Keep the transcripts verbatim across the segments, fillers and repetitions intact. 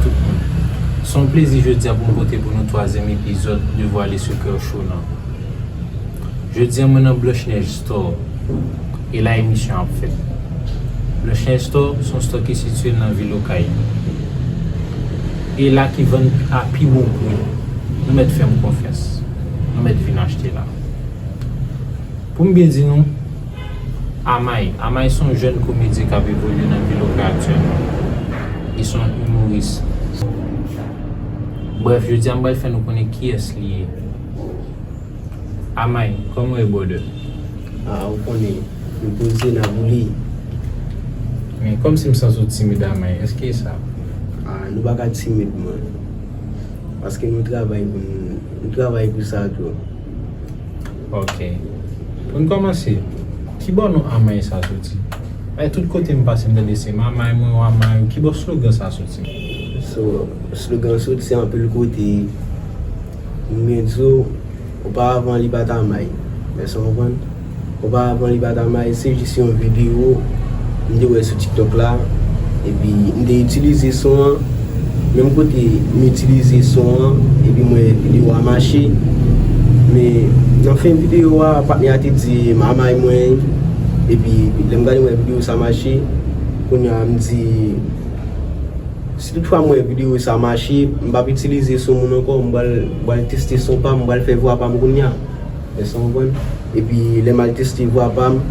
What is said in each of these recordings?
Tout moun. Se yon plezi jodi a pou m pote pou nou twazyèm epizòd Dévoiler Secret Show nan. Jodi a mwen nan Blanche Neige Store. E la emisyon ap fèt. Blanche Neige Store se yon store ki sitiye nan vil Okay. E la ki vann a pi bon pri. Nou mèt fè m konfyans. Nou mèt vin achte la. Pou m byen di nou, Amay. Amay se yon jèn komedyen k ap evolye nan vil Okay aktyèlman. Li se yon imoris. Brèf, jodi a m pral fè nou konnen kiyès li ye. Amay, kòman w ye, brother? Ah, ou konnen, nou poze, n ap boule. Men kòmsi m santi w timid, Amay, èske e sa? Ah, nou pa ka timid, man. Paske nou travay pou n, nou travay pou sa tou. Ok. Pou n kòmanse, kibò non Amay sa soti? Bay tout kote m pase m tande se Mamay mwen, Wamay, kibò slogan sa soti? So, slogan soti anpil kote. M byen di w, oparavan li pa t Amay. Èske w konprann? Oparavan li pa t Amay, se jis yon videyo m te wè sou TikTok la. Epi m te itilize son an. Menm kote m itilize son an, epi m wè videyo a mache. Men nan fen videyo a, patnè a te di Mamay mwen. Epi lè m gade m wè videyo sa mache, kounye a m di, si toutfwa m wè videyo sa mache, m p ap itilize son moun ankò, m pral, m pral teste son pa m, m pral fè vwa pa m kounye a. Èske w konprann? Epi lè m al teste vwa pa m,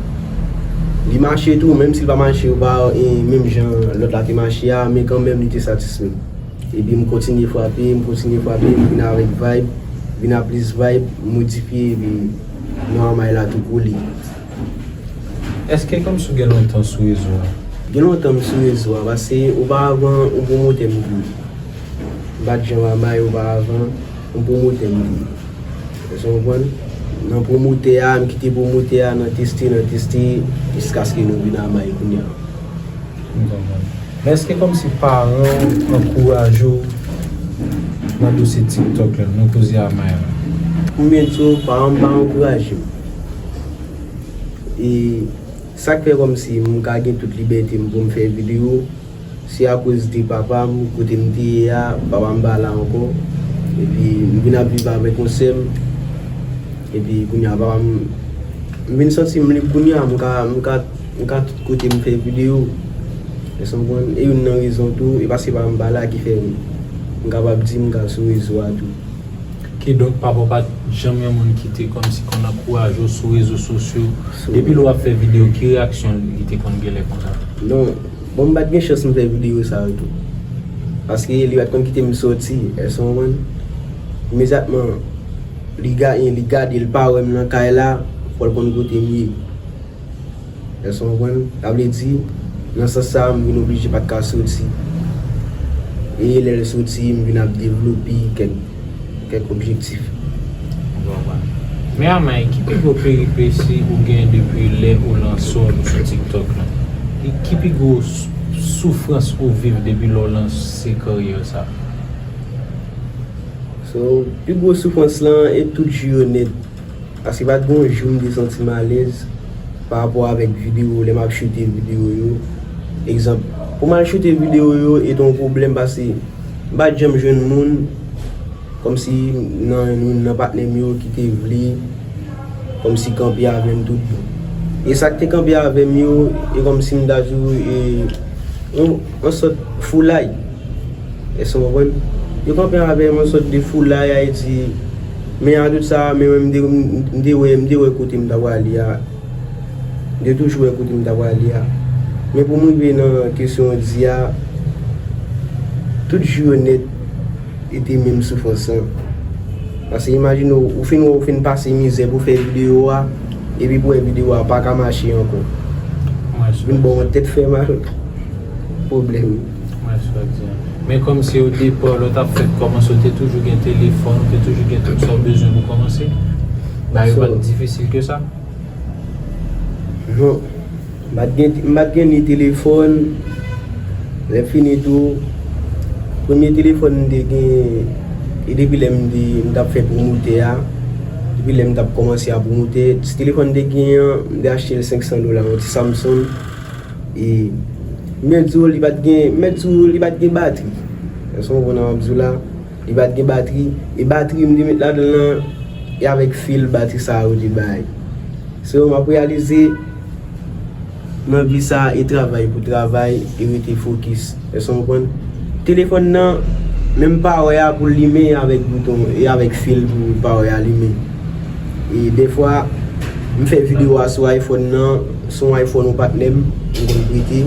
li mache tou, menm si l pa mache pa, e, menm jan lòt la te mache a, men kanmenm li te satisfè m. Epi m kontinye frape, m kontinye frape, m vin avèk vibe, vin a plis vibe, m modifye, epi non Amay la tou kole. Èske kòmsi w gen lontan sou rezo a? Gen lontan m sou rezo a, paske oparavan, yon pwomotè m te ye. M pa t janm Amay oparavan, yon pwomotè m te ye. Èske w konprann? Nan pwomotè a, m kite pwomotè a, nan teste, nan teste, jiskaske nou vin Amay kounye a. M konprann. Men èske kòmsi paran w ankouraje w nan dosye TikTok la, nan koze Amay la? Pou m byen di w, paran m pa ankouraje m. E sa k fè kòmsi m ka gen tout libète m pou m fè videyo, se akoz de papa m, kote m te ye a, papa m pa la ankò. Epi m vin ap viv avèk yon sè m. Epi kounye a, papa m, m vin santi m lib kounye a, m ka, m ka, m ka tout kote m fè videyo. Èske w konprann? E youn nan rezon tou, e paske papa m pa la ki fè m kapab di m ka sou rezo a tou. Kidonk, papa w pa t janm yon moun ki te kòmsi konn ankouraje w sou rezo sosyo. Sou Depi lè w ap fè videyo, ki reyaksyon li te konn genlè konsa? Non, bon, m pa t gen chans m fè videyo sa yo tou. Paske li pa t konn kite m soti, èske w konprann? Imedyatman, li ga-, li gade, li pa wè m nan kay la, fò l konn kote m ye. Èske w konprann? Sa vle di, nan sans sa a, m vin oblije pa t ka soti. E lè l soti, m vin ap devlope kèk, kèk objektif. M konprann. Men Amay, ki pi gwo peripesi ou gen depi lè ou lanse w sou TikTok la? E ki pi gwo sou-, soufrans ou viv depi lè w lanse karyè sa? So, pi gwo soufrans lan, e tout jou yo nèt. Paske pa t gen yon jou m te santi m alèz pa rapò avèk videyo, lè m ap choute videyo yo. Egzanp, pou m al choute videyo yo, e te yon pwoblèm paske m pa t janm jwenn moun, kòmsi nan, nan patnè m yo ki te vle, kòmsi kanpe avè m tout bon. E sa k te kanpe avè m yo, e kòmsi m ta di w, e, yon, yon sòt foulay. Èske w konprann? Yo kanpe avè m yon sòt de foulay, Ayiti. Men a tout sa, men mwen, m te, m te wè, m te wè kote m ta prale a. M te toujou wè kote m ta prale a. Men pou m rive nan kesyon w di a, tout jou yo nèt, e te menm soufrans lan. Paske imajine w, ou fin wè, ou fin pase mizè pou fè videyo a, epi pou wè videyo a pa ka mache ankò. Mwen Vin bon, tèt fè mal. Pwoblèm. Mwen swa di an. Men kòmsi o depa, lè w t ap fèk kòmanse, w te toujou gen telefòn, w te toujou gen tout sa w bezwen pou kòmanse? Bagay yo pa t difisil ke sa? Non. M pa t gen, m pa t gen ni telefòn. Lè fini tou, premye telefòn m te gen, e depi lè m te, m t ap fè pwomotè a, depi lè m t ap kòmanse a pwomotè, ti telefòn m te gen an, m te achte l senk san dola, yon ti Samsung. E, m mèt di w, li pa t gen, m mèt di w, li pa t gen batri. Èske w konprann sa m ap di w la? Li pa t gen batri. E batri m te met ladan l lan, e avèk fil batri sa yo te bay. So, m ap reyalize nan vi sa, e travay pou travay, e rete fokis. Èske w konprann? Telefòn nan, menm pawè a pou l limen, e avèk bouton, e avèk fil pou pawè a limen. E dèfwa, m fè videyo a sou iPhone nan, sou iPhone yon patnè m, m konn prete,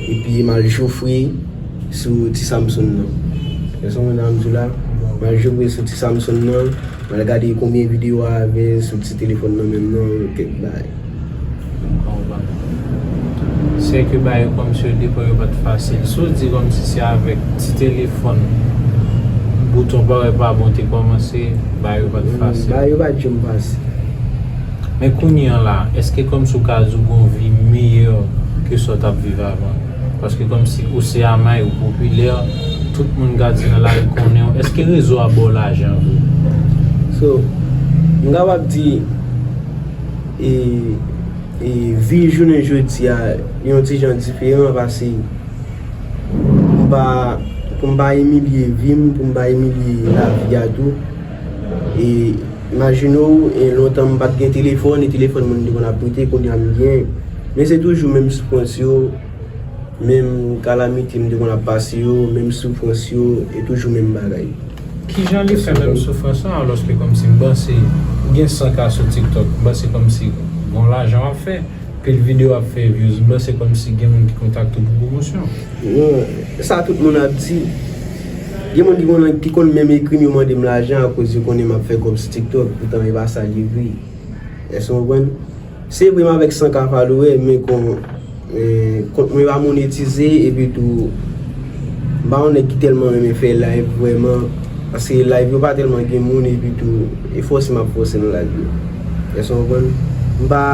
epi m al jofre sou ti Samsung nan. Èske w konprann sa m di w la? M al jofre sou ti Samsung nan, m al gade konbyen videyo a avè sou ti telefòn nan menm nan, kèk bagay. M konprann. Se ke bagay yo kòmsi yo depan yo pa t fasil. Si w di kòmsi se avèk ti telefòn, bouton pawè pa bon te kòmanse, bagay yo pa t fasil. Bagay yo pa t janm fasil. Men kounye a la, èske kòmsi w ka di w gen yon vi meyè ke sa w t ap viv avan? Paske kòmsi ou se Amay, ou popilè, tout moun ka di nan lari konnen w. Èske rezo a ba w lajan vre? So, m kapab di, e, e, vi jounen jodi a, li yon ti jan diferan pase pou m pa, pou m pa imilye vi m, pou m pa imilye lavi a tou. E imajine w, e lontan m pa t gen telefòn, e telefòn moun te konn ap prete, kounye a m gen. Men se toujou menm soufrans yo, menm kalamite m te konn ap pase yo, menm soufrans yo, e toujou menm bagay. Kijan li fè menm soufrans lan, alòske kòmsi m panse ou gen san K sou TikTok, m panse kòmsi gon lajan w ap fè, pil videyo ap fè views, m panse kòmsi gen moun ki kontakte w pou pwomosyon. Non, sa tout moun ap di. Gen moun ki konn, ki konn menm ekri m, yo mande m lajan akoz yo konnen m ap fè kòb sou TikTok, poutan e pa sa li vre. Èske w konprann? Se vre m avèk san K follower, men kon, eh, kont mwen pa monetize, epi tou, m pa yon nèg ki tèlman renmen fè live vrèman, paske live yo pa tèlman gen moun, epi tou, e fòse m ap fòse nan live yo. Èske w konprann? M pa,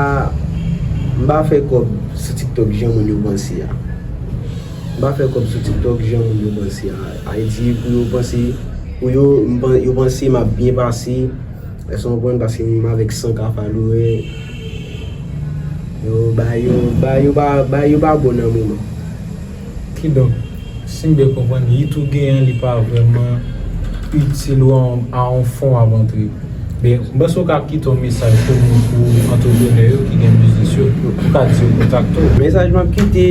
m pa fè kòb sou TikTok jan moun yo panse a. M pa fè kòb sou TikTok jan moun yo panse a. Ayiti, pou yo panse, pou yo, m pan-, yo panse m ap byen pase, èske w konprann? Paske m avèk san K follower. Yo, bagay yo, bagay yo pa, bagay yo pa bon nan moman. Kidonk, si m byen konprann, hit ou genyen an, li pa vrèman itil ou a, a yon fon w ap antre. Men, m panse w ka kite yon mesaj pou moun, pou antreprenè yo ki gen biznis yo, ou ka di yo kontakte w. Mesaj m ap kite,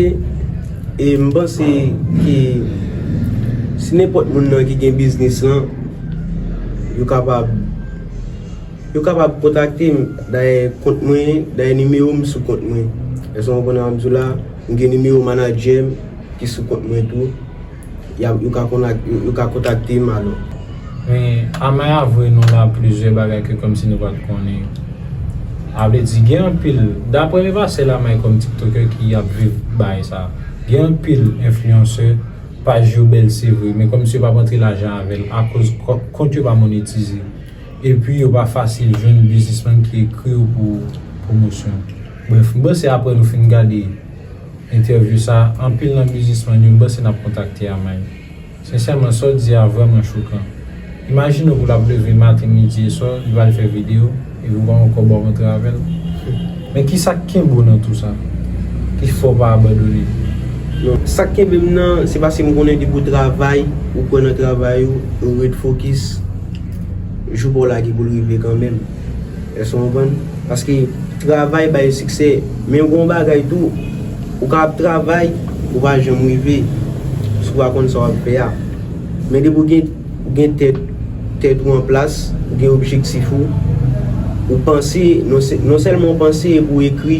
e m panse ke si nenpòt moun nan ki gen biznis lan, yo kapab, yo kapab kontakte m. Dayè kont mwen, dayè nimewo m sou kont mwen. Èske w konprann sa m di w la? M gen nimewo manadjè m ki sou kont mwen tou. Y ap, yo ka kontak-, yo, yo ka kontakte m alò. Men, Amay a vre non la plizyè bagay ke kòmsi nou pa t konnen. A vle di, gen anpil, daprè m, e pa sèl Amay kòm TikToker ki ap viv bagay sa. Gen anpil enfliyansè, paj yo bèl se vre, men kòmsi yo p ap antre lajan avè l akoz kò-, kont yo pa monetize. Epi yo pa fasil jwenn biznismann ki ekri yo pou pwomosyon. Brèf, m panse apre nou fin gade entèvyou sa, anpil nan biznismann yo, m panse n ap kontakte Amay. Sensèman, sa w di a vrèman chokan. Imajine w pou l ap leve maten, midi e swa, li pral fè videyo, epi w pa yon kòb w ap antre avè l. Men kisa k kenbe w nan tou sa? Ki fè w pa abandone? Non, sa k kenbe m nan, se paske m konnen depi w travay, ou kwè nan travay ou, ou ret fokis, jou pa w la gen pou l rive kanmenm. Èske w konprann? Paske travay bay siksè, men gen yon bagay tou, ou ka ap travay, ou pa janm rive, si w pa konn sa w ap fè a. Men depi w gen, ou gen tèt, tèt ou an plas, ou gen objektif ou, ou panse, non sè-, non sèlman w panse epi w ekri,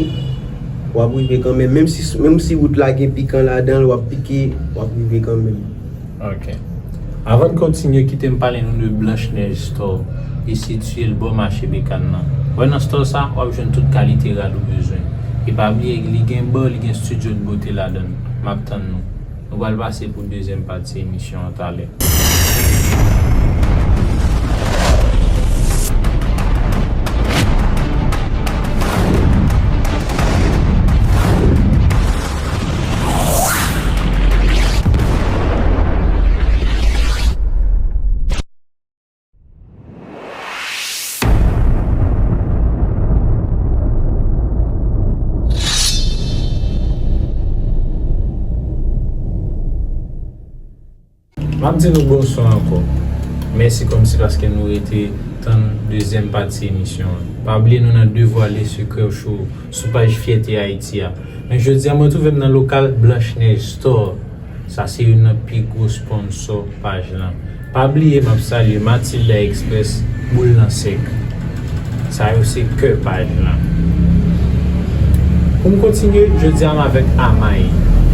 w ap rive kanmenm. Menm si, menm si wout la gen pikan ladan l, w ap pike, w ap rive kanmenm. Ok. Avan n kontinye, kite m pale nou de Blanch Nèj Store. Li sitiye l bò mache Bekàn nan. Wè nan store sa, w ap jwenn tout kalite rad ou bezwen. E pa bliye, li gen bar, li gen studio de beauté ladan l. M ap tann nou. Nou pral pase pou dezyèm pati emisyon an talè. M ap di nou bonswa ankò. Mèsi kòmsi paske nou rete tann dezyèm pati emisyon an. Pa bliye nou nan Devwale Sekrè Show sou paj Fyète Ayiti a. Men jodi a mwen twouve m nan lokal Blanche Neige Store. Sa se youn nan pi gwo sponsò paj lan. Pa bliye m ap salye Matilda Express, boul lan sèk. Sa yo se kè paj lan. Pou m kontinye, jodi a m avèk Amay,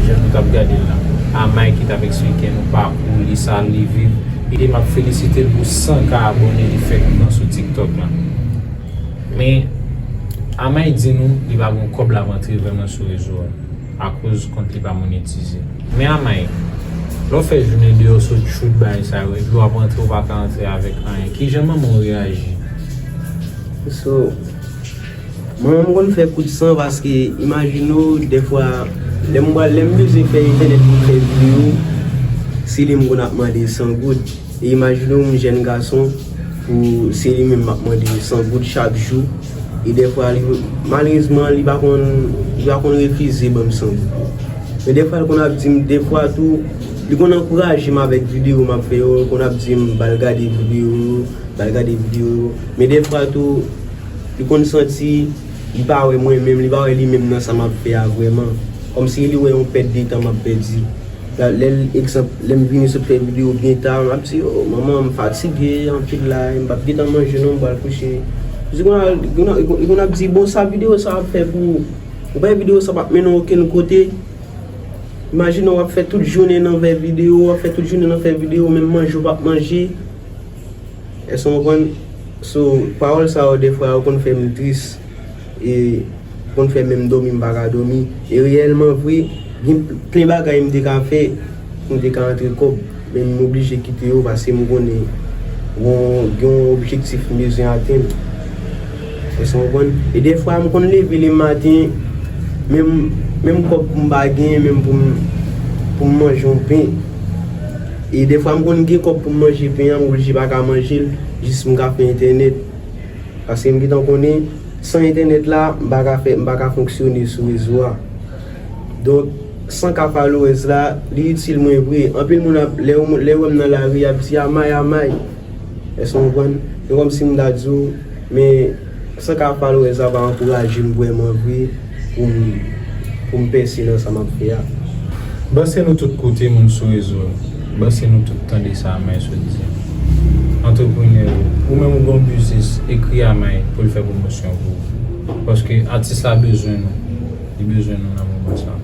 jan nou t ap gade l la. Amay ki t ap eksplike nou pakou li, sa li viv. E m ap felisite l pou san ka abòne li fèk pran sou TikTok lan. Men, Amay di nou li pa gon kòb l ap antre vrèman sou rezo a, akoz kont li pa monetize. Men Amay, lè w fè jounen deyò sot chout bagay sa yo, epi w ap antre, w pa ka antre avèk anyen, kijan manman w reyaji? So, mwen menm m konn fè kout san paske imajine w, dèfwa, lè m pral, lè m bezwen fè entènèt pou m fè videyo, se li m konn ap mande san goud. E imajine w, m jèn gason, pou se li menm m ap mande san goud chak jou. E dèfwa, li, malerezman, li pa konn, li pa konn refize ban m san goud. Men dèfwa, li konn ap di m, dèfwa tou, li konn ankouraje m avèk videyo m ap fè yo, li konn ap di m, ba l gade videyo yo, ba l gade videyo yo. Men dèfwa tou, li konn santi li pa wè mwen menm, li pa wè li menm nan sa m ap fè a vrèman. Kòmsi li wè yon pèt de tan m ap pèdi. Lè, egzanp, lè m vini sot fè videyo byen ta, m ap di, o, manman, m fatige anpil la, m p ap gentan manje non, m pral kouche. Li konn, li konn, li konn ap di, bon, sa videyo sa ap fè pou ou? Ou pa wè videyo sa p ap mennen w okenn kote? Imajine w ap fè tout jounen nan fè videyo, w ap fè tout jounen nan fè videyo, menm manje w p ap manje. Èske w konprann? So, pawòl sa yo, dèfwa, yo konn fè m tris. E konn fè menm dòmi, m pa ka dòmi. E reyèlman vre, gen plen bagay m te ka fè pou m te ka antre kòb. Men m oblije kite yo, paske m konnen gen yon, gen yon objektif m bezwen atenn. Èske w konprann? E dèfwa, m konn leve lematen, menm, menm kòb pou m pa gen, menm pou m, pou m manje yon pen. E dèfwa, m konn gen kòb pou m manje pen an, m oblije pa ka manje l, jis m ka fè entènèt. Paske m gentan konnen, san entènèt la, m pa ka fè, m pa ka fonksyone sou rezo a. Donk, san ka followers la, li itil mwen vre. Anpil moun ap, lè yo, lè yo wè m nan lari, y ap di, Amay, Amay. Èske w konprann? E kòmsi m ta di w, men san ka followers la pa ankouraje m vrèman vre pou m, pou m pèse nan sa m ap fè a. Ban se nou tout koute moun sou rezo yo. Ban se nou tout tande sa Amay sot di. Antreprenè yo, ou menm ou gen yon biznis, ekri Amay pou l fè pwomosyon pou ou. Paske atis la bezwen nou. Li bezwen nou nan moman sa.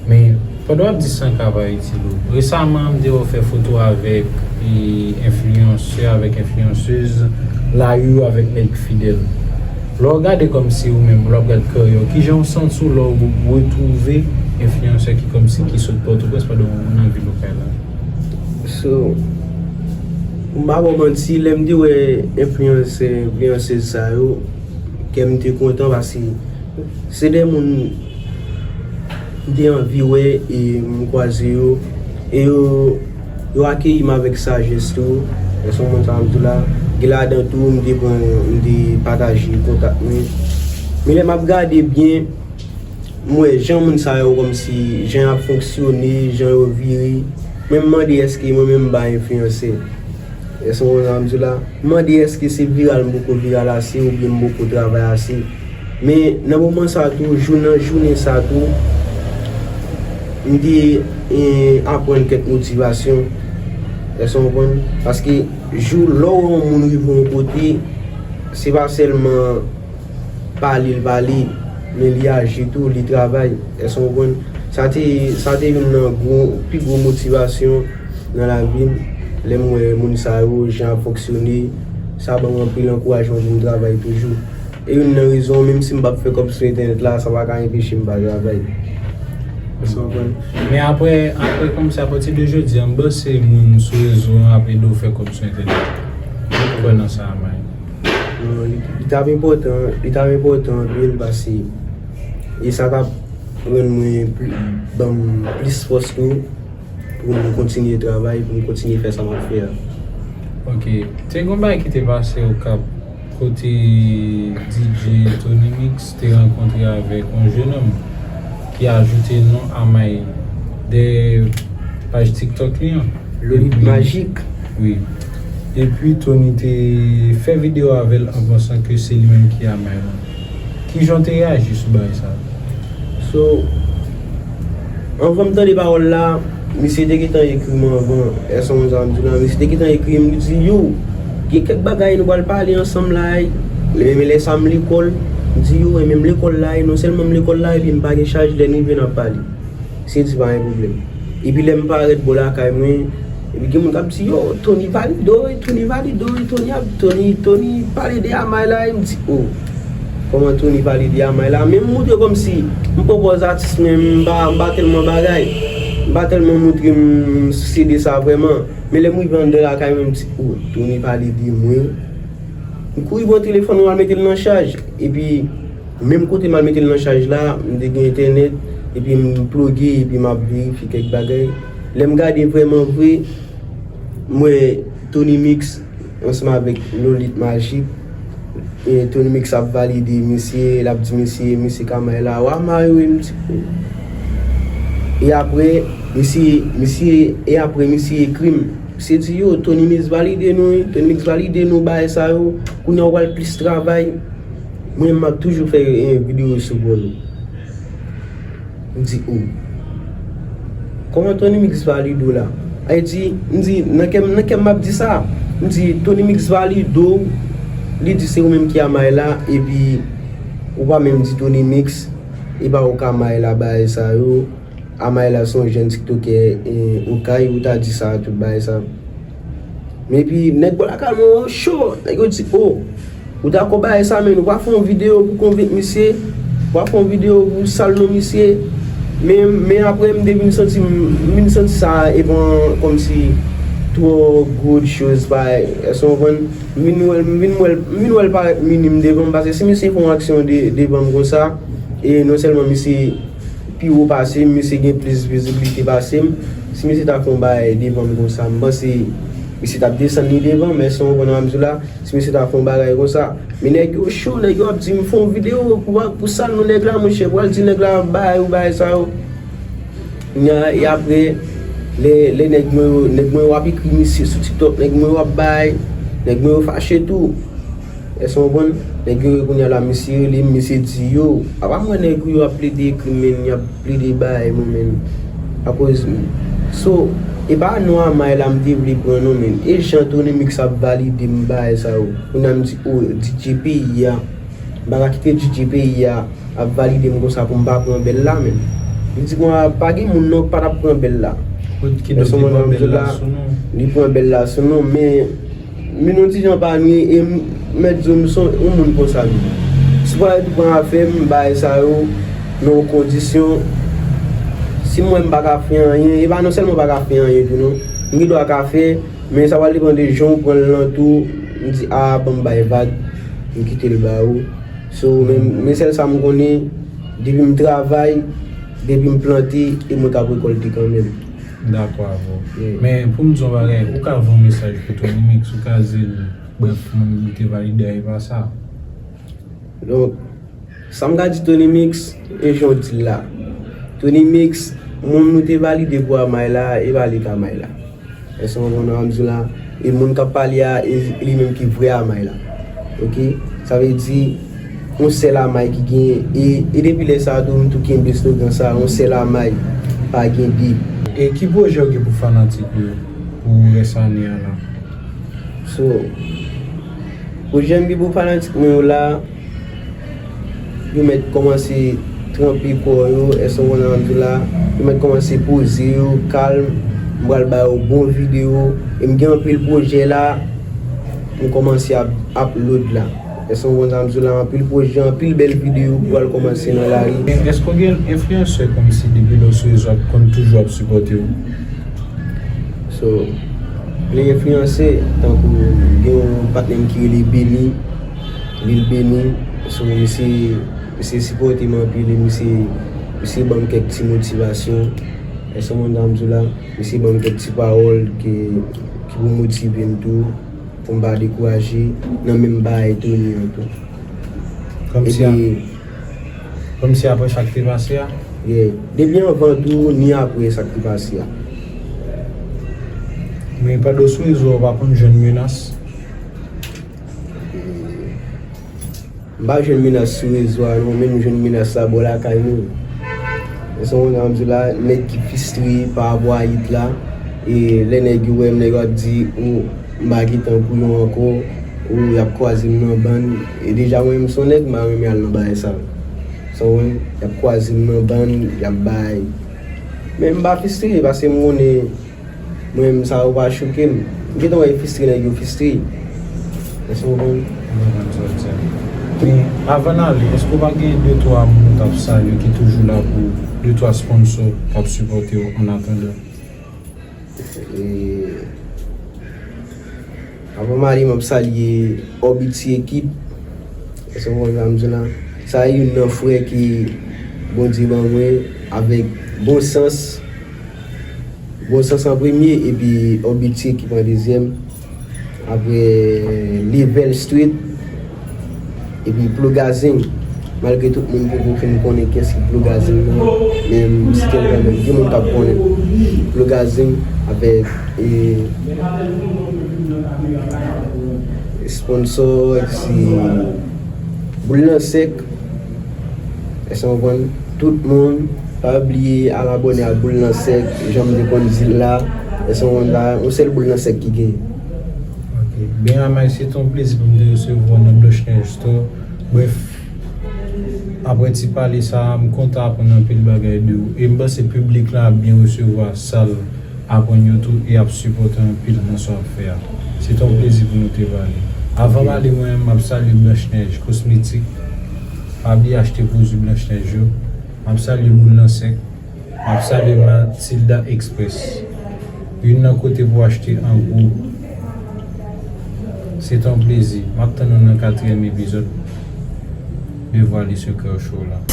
Men, pandan w ap di san ka pa itil ou, resaman m te wè w fè foto avèk e, enfliyansè, avèk enfliyansèz, lari w avèk nèg fidèl. Lè w gade kòmsi ou menm, lè w ap gad karyè w, kijan w santi w lè w retwouve enfliyansè ki kòmsi ki sot Pòtoprens pandan w nan vil ou kay la? So, m pa ba w manti, lè m te wè enfliyansè, enfliyansèz sa yo, kè m te kontan paske se de moun m te anvi wè e m kwaze yo. E yo, yo akeyi m avèk sajès tou. Èske w konprann sa m di w la? Gen ladan tou, m te pran, m te pataje kontak mwen. Men lè m ap gade byen, m wè jan moun sa yo kòmsi, jan y ap fonksyone, jan yo vire. Men m mande èske mwen menm m pa enfliyansè. Èske w konprann sa m di w la? M mande èske se viral m poko viral ase oubyen m poko travay ase. Men nan moman sa tou, jou nan jounen sa tou, m te, eh, aprann kèk motivasyon. Èske w konprann? Paske jou, lè w wè yon moun rive yon kote, se pa sèlman pale l pale, men li aji tou, li travay. Èske w konprann? Sa te, sa te youn nan gwo, pi gwo motivasyon nan lavi m. Lè m wè moun sa yo, jan y ap fonksyone, sa ban m anpil ankourajman pou m travay toujou. E youn nan rezon, menm si m p ap fè kòb sou entènèt la, sa pa ka enpeche m pa travay. Èske w konprann? Men apre, apre kòmsi apati de jodi a, m panse moun sou rezo an ap ede w fè kòb sou entènèt. Ou kwè nan sa, Amay? Non, li, li t ap enpòtan, li t ap enpòtan anpil paske e sa t ap rann mwen pli, ban m plis fòs tou pou m kontinye travay, pou m kontinye fè sa m ap fè a. Ok. Te gen yon bagay ki te pase Okap kote D J Tony Mix te rankontre avèk yon jenòm ki ajoute non Amay dèyè paj TikTok li an. Lolit Majik. Wi. Epi Tony te fè videyo avè l an pansan ke se li menm ki amay lan. Kijan w te reyaji sou bagay sa? So, anvan m tande pawòl la, misye te gentan ekri m anvan. Èske w konn sa m di w la? Misye te gentan ekri m, li di, yo, gen kèk bagay nou pral pale ansanm la, e, men lè sa m lekòl, m di, yo, e menm lekòl la, e non sèlman m lekòl la, epi m pa gen chaj, lè n rive n ap pale. Se di pa gen pwoblèm. Epi lè m parèt bò lakay mwen, epi gen moun k ap di, yo, Tony Valido, wi, Tony Valido, wi, Tony ap, Tony, Tony pale de amay la, e m di, o, kòman Tony pale de amay la? Men m montre kòmsi m poko atis, men m pa, m pa tèlman bagay. M pa tèlman montre m sousye de sa vrèman. Men lè m rive anndan lakay mwen, m di, o, Tony pale de mwen. M kouri pran telefòn mwen, al mete l nan chaj. Epi, menm kote m al mete l nan chaj la, m te gen entènèt, epi m ploge, epi m ap verifye kèk bagay. Lè m gade vrèman vre, m wè Tony Mix ansanm avèk Lolit Majik. E Tony Mix ap valide misye, l ap di misye, misye ka may la, wa may wi, m di, o. E apre, misye, misye, e apre misye ekri m. Misye di, yo, Tony Mix valide nou, wi. Tony Mix valide nou, bagay sa yo. Kounye a w pral plis travay. Mwen, m ap toujou fè, eh, videyo sou bò yo. M di, o. Kòman Tony Mix valide w la? Ay di, m di, nan kè m, nan kè m, m ap di sa. M di, Tony Mix valide w. Li di se ou menm ki amay la, epi ou pa menm di Tony Mix, e pa ou ka may la, bagay sa yo. Amay la se yon jèn tiktokè, eh, Okay, ou ta di sa, tout bagay sa. Men epi, nèg bò lakay mwen yo cho, nèg yo di, o, ou dakò bagay sa, men ou pa fè yon videyo pou konvenk misye, ou pa fè yon videyo pou sal non misye. Men, men apre, m te vin santi, m vin santi sa, e bon, kòmsi twò gwo choz, bagay, èske w konprann? M vin wè l, m vin wè l, m vin wè l parèt minim devan m, paske si misye fè yon aksyon de, devan m konsa, e non sèlman misye pi wo pase m, misye gen plis viziblite pase m. Si misye ta fè yon bagay devan m konsa, m panse misye t ap desann li devan m, èske w konprann sa m di w la? Si misye ta fè yon bagay konsa, men nèg yo cho, nèg yo ap di m fè yon videyo pou, pou sal non nèg la, monchè, pral di nèg la bagay ou bagay sa yo. Nya, e apre, lè, lè nèg mwen yo, nèg mwen yo ap ekri misye sou TikTok, nèg mwen yo ap bay, nèg mwen yo fache tou. Èske w konprann? Nèg yo kounye a la, misye rele m, misye di, yo, apa m wè nèg ou yo ap plede ekri m, men y ap plede bay mwen, men, akoz, so, e pa non amay la m te vle pran non, men, e jan Tony Mix ap valide m bagay sa yo. Kounye a m di, o, DJ peyi a, m pa ka kite DJ peyi a ap valide m konsa pou m pa pran bèl la, men. Li di, bon, pa gen moun non k pa t ap pran bèl la. Kot ki do ki pran bèl la sou nou? Li pran bèl la sou nou, men, men nou ti jan pa nou ye, e m mèt di w, m se yon moun konsa, men. Si w pa ret pran afè m, bagay sa yo, nan yon kondisyon, si m wè m pa ka fè anyen, e pa non sèlman pa ka fè anyen tou, non. M gen dwa ka fè, men sa pral depann de jan w pran l lan tou, m di, a, ban m bay vag, m kite l ba ou. So, men, men sèl sa m konnen, depi m travay, depi m plante, e mwen k ap rekòlte kanmenm. Dakò avè w. Yeah. Men, pou m di yon bagay, ou ka voye yon mesaj pou Tony Mix, ou ka di l, brèf, moun li te valide a, e pa sa. Donk, sa m ka di Tony Mix, e jan w di l la. Tony Mix, moun nou te valide pou amay la, e pa li k amay la. Èske w konprann sa m di w la? E moun k ap pale a, e li menm ki vrè amay la. Oke? Sa vle di, yon sèl amay ki genyen. E, e depi lè sa a tou, m tou kenbe slogan sa a, yon sèl amay, pa gen de. E ki pwojè w gen pou fanatik ou yo, pou rès ane a la? So, pwojè m gen pou fanatik mwen yo la, yo mèt kòmanse tranpe kò yo, èske w konn sa m di w la? Yo mèt kòmanse poze yo, kalm. M pral ba yo bon videyo. E m gen anpil pwojè la, m kòmanse ap upload la. Èske w konn sa m di w la? Anpil pwojè, anpil bèl videyo pou al kòmanse nan lari. Men èske w gen enfliyansè kòmsi depi lè w sou rezo a k konn toujou ap sipòte w? So, plen enfliyansè, tankou gen yon patnè m ki rele Beni, Lil Beni, so, misye, misye sipòte m anpil, e misye, misye ban m kèk ti motivasyon. Èske w konn sa m di w la? Misye ban m kèk ti pawòl ki, ki pou motive m tou, pou m pa dekouraje, nan menm bagay Tony an tou. Kòmsi a, epi, kòmsi apre sa k te pase a? Yeah. Depi anvan tou, ni apre sa k te pase a. Men pandan w sou rezo a, w pa konn jwenn menas? M pa jwenn menas sou rezo a non, men m jwenn menas la bò lakay nou. Ou konprann sa m di w la, nèg ki fistre pa rapò a it la, e lè nèg yo wè m, nèg yo ap di, o, m pa gen tan pou yo ankò, o, y ap kwaze m nan bann, e deja mwen menm se yon nèg m pa renmen al nan bagay sa. Ou konprann, y ap kwaze m nan bann, y ap bay. Men m pa fistre paske m konnen Mwen menm sa yo pa choke m. M gentan wè fistre nèg yo fistre. Èske w konprann? Mwen konprann sa w di a. Men avan n ale, èske w pa gen de twa moun ou t ap salye ki toujou la pou ou, de twa sponsò k ap sipòte w an atandan? E, avan m ale, m ap salye Orbiti Ekip. Èske w konprann sa m di w la? Sa youn nan frè ke Bondye ban mwen avèk bon sans. Bon sans an premye, epi Orbiti Ekip an dezyèm. Apre Level Street, epi Plogazing. Malgre tout moun poko fin konnen kiyès ki Plogazing nan, men m site l kanmenm. Gen moun k ap konnen Plogazing avèk e, sponsò, se Boul Nan Sèk. Èske w konprann? Tout moun, pa bliye al abòne ak Boul Nan Sèk, jan m te konn di l la. Èske w konprann la? Yon sèl Boul Nan Sèk ki genyen. Ok. Ben Amay, se te yon plezi pou m te resevwa w nan Blanch Nèj Store. Brèf, apre ti pale sa a, m kontan aprann anpil bagay de ou. E m panse piblik la ap byen resevwa sa l aprann yo tou e ap sipòte anpil nan sa w ap fè a. Se te yon plezi pou nou te pale. Avan m ale, mwen menm, m ap salye Blanch Nèj Kosmetik. Pa bliye achte pwodui Blanch Nèj yo. M ap salye Boul Nan Sèk. M ap salye Matilda Express. Youn nan kote pou w achte an gwo. Se te yon plezi. M ap tann ou nan katriyèm epizòd Devwale Sekrè Show la.